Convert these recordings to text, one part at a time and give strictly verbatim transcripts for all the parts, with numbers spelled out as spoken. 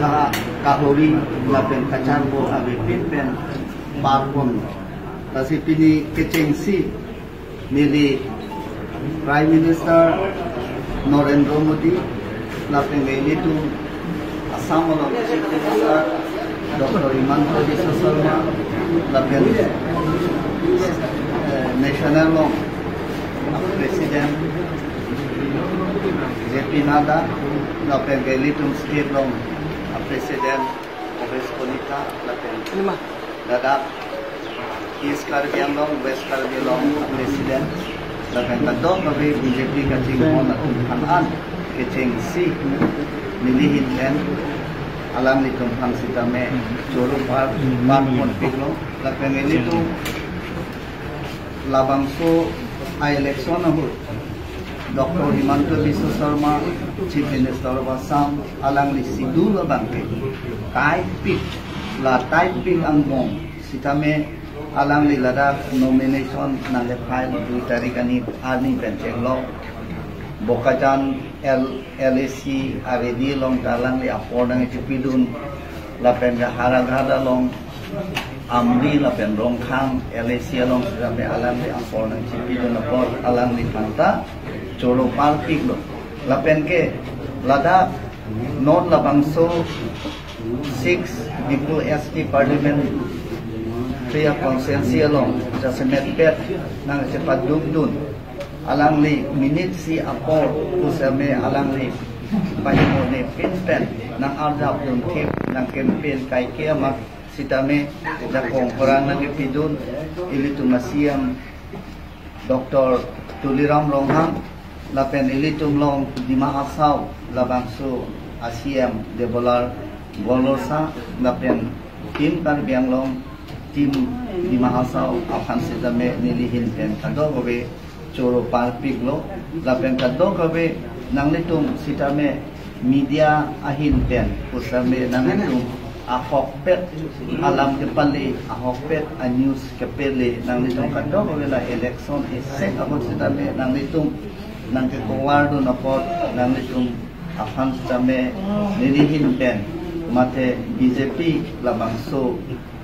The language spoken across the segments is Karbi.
Dak kahori lapen kacharbo avepin pen parpon. Lasi pini kechengsi neli Prime Minister Narendra Modi lapen ilitum Assam along Chief Minister Doctor Himanta Biswa Sarma lapen, eh, national along President J P Nadda lapen ilitum state along President Bhabesh Kalita lapen ladak East Karbi Anglong, West Karbi Anglong President lapen kadokave B J P kachinghon atum aphan an kechengsi neli ahin pen alanglitum aphan sitame choro par parponpiklo lapen ilitum labangso a-election ahut Doctor Himanta Biswa Sarma, Chief Minister of Assam, alangli schedule abangke kaipik, la taipik angbong sitame alangli ladak nomination nangke-file dui tarik arni, arni pen chenglo. Bokajan L, L A C a-rally along ta alangli apor nangchipidun lapen ke Howraghat along Amri lapen Rongkhang L A C along sitame alangli apor nangchipidun apot alangli aphanta choro parpiklo. Lapen ke ladak non labangso six Diphu S T parliamentary constituency along jasemet pet nangchepadukdun alangli minute isi apor pusitame alangli pahimone pinpen nang-arjapdunthip nang-campaign kaike amat sitame jakong pherang nangkepidun ilitum a-C M Doctor Tuliram Ronghang lapen ilitum along Dima Hasao labangso a-C M Debolal Gorlosa lapen Team Karbi Anglong, Team Dima Hasao aphan sitame neli ahin pen kadokave choro parpiklo lapen kadokave nanglitum sitame media ahin pen pusitame nanglitum ahokpet alam kepale, ahokpet a-news kepale nanglitum kadokave la election isek ahut sitame nanglitum nangke-cover dun apot nanglitum aphan sitame neli ahin pen mate B J P labangso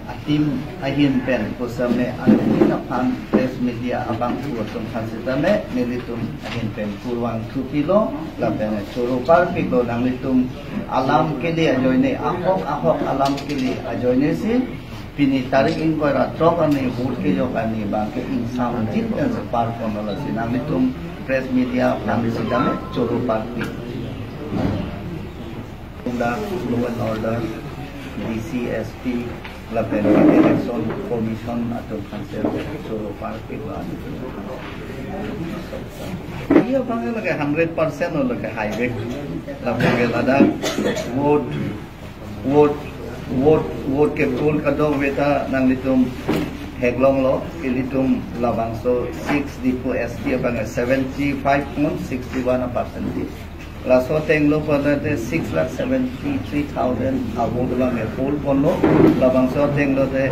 a-team ahin pen pusitame alanglitum aphan press media abangphu atum aphan sitame nelitum ahin pen kurvangthupilo lapen choro parpiklo nanglitum alam kele ajoine ahok ahok alam kele ajoine si pini tarik ingkoi ra throk arni vote kejok arni abangke ingsamjin pen si parponlo lasi nanglitum press media aphan sitame choro parpik. Law and order, D C, S P, lapen election commission atum aphan si choro parpiklo. Iya abang lake hundred percent lo lake highway. Lapen ke ladak vote, vote, vote, vote ke-poll kadokave ta nanglitum theklonglo, ilitum labangso six Diphu S T abang seventy five point sixty one percent. Laso ateng lo pada te six lakh seventy three thousand a-vote abang ke-poll ponlo, labangso ateng lo te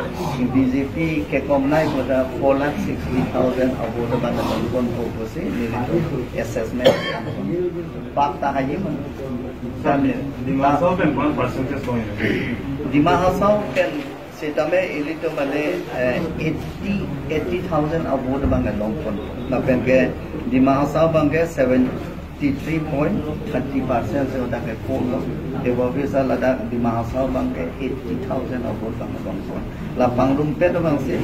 B J P kekomnai pada four lakh sixty thousand a-vote abang ke-poll ponpo pusi nelitum assessment. Bak ta haji man. Sir, Dima Hasao pen ko-an percentage ko-an? Dima Hasao pen sitame ilitum mane, eh, eighty, eighty thousand a-vote abang ke longpon. Lapen ke Dima Hasao abang ke seventy three point thirty percent si hadak ke-poll lo. Tebonta ladak Dima Hasao abang ke eighty thousand a-vote abang ke longpon. La pangrumpet abang si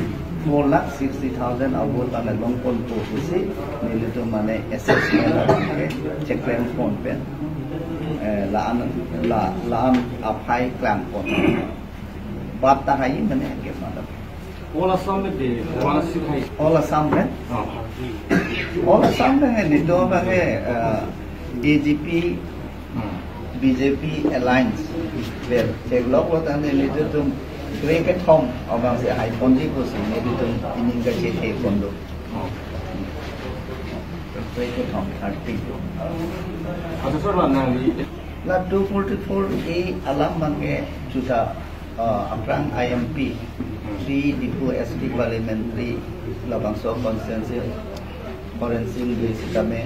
four lakh sixty thousand a-vote abang ke longponpo pusi nelitum mane assessment abang ke cheklem pon pen, eh, la-an, la, la-an aphai klangpon. Bak ta haji mane ke matlab. All Assam में दे, वाराणसी खाई। All Assam में? हाँ। All Assam में है, नहीं तो बंगे, अ, B J P, हाँ। B J P alliance, ber, cheklok lo tangte nelitum kre kethom abang si haiponji pusi nelitum ining kachethe pon do. हाँ। Kre kethom, thirty. अच्छा, sir, la nangli? La two forty-four A alam abang ke juta, uh, aphrang I M P, three Diphu S T parliamentary labangso constituency, Horen Sing Bey sitame,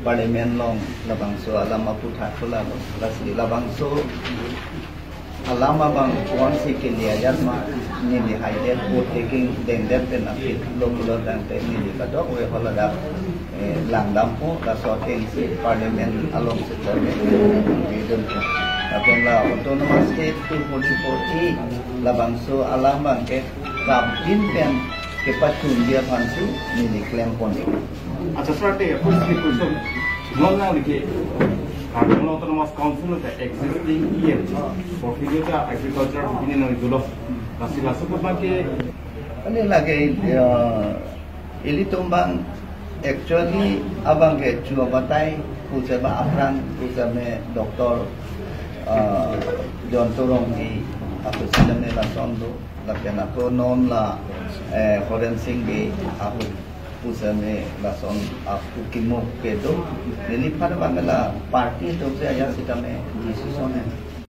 Parliament along labangso alam aphuthak ko lalo, lasi labangso alam abang kosonsi kele ajat ma, neli haidet, vote taking dengdet pen aphi lo pulo tangte neli kadokave haladak, eh, langdampo, laso atengsi Parliament along sitame dun. Lapen la Autonomous State two forty-four A labangso alam abangke kapin pen kepachunji aphansi neli klempon. Accha, sir, te first question. Non nangli ke Karbi Anglong Autonomous Council ta existing E M portfolio ta agriculture bini nangli dolo. Lasi laso apot abangke ani lake, eh, ilitum abang actually abangke chuabatai pu sema aphrang pu seme Doctor, eh, John Torong di apusi seme lason do, lapen ako non la, eh, Horen Sing di apu pu seme lason apu kimuk kedo. Neliphan abang la party atumsi ajat sitame decision he.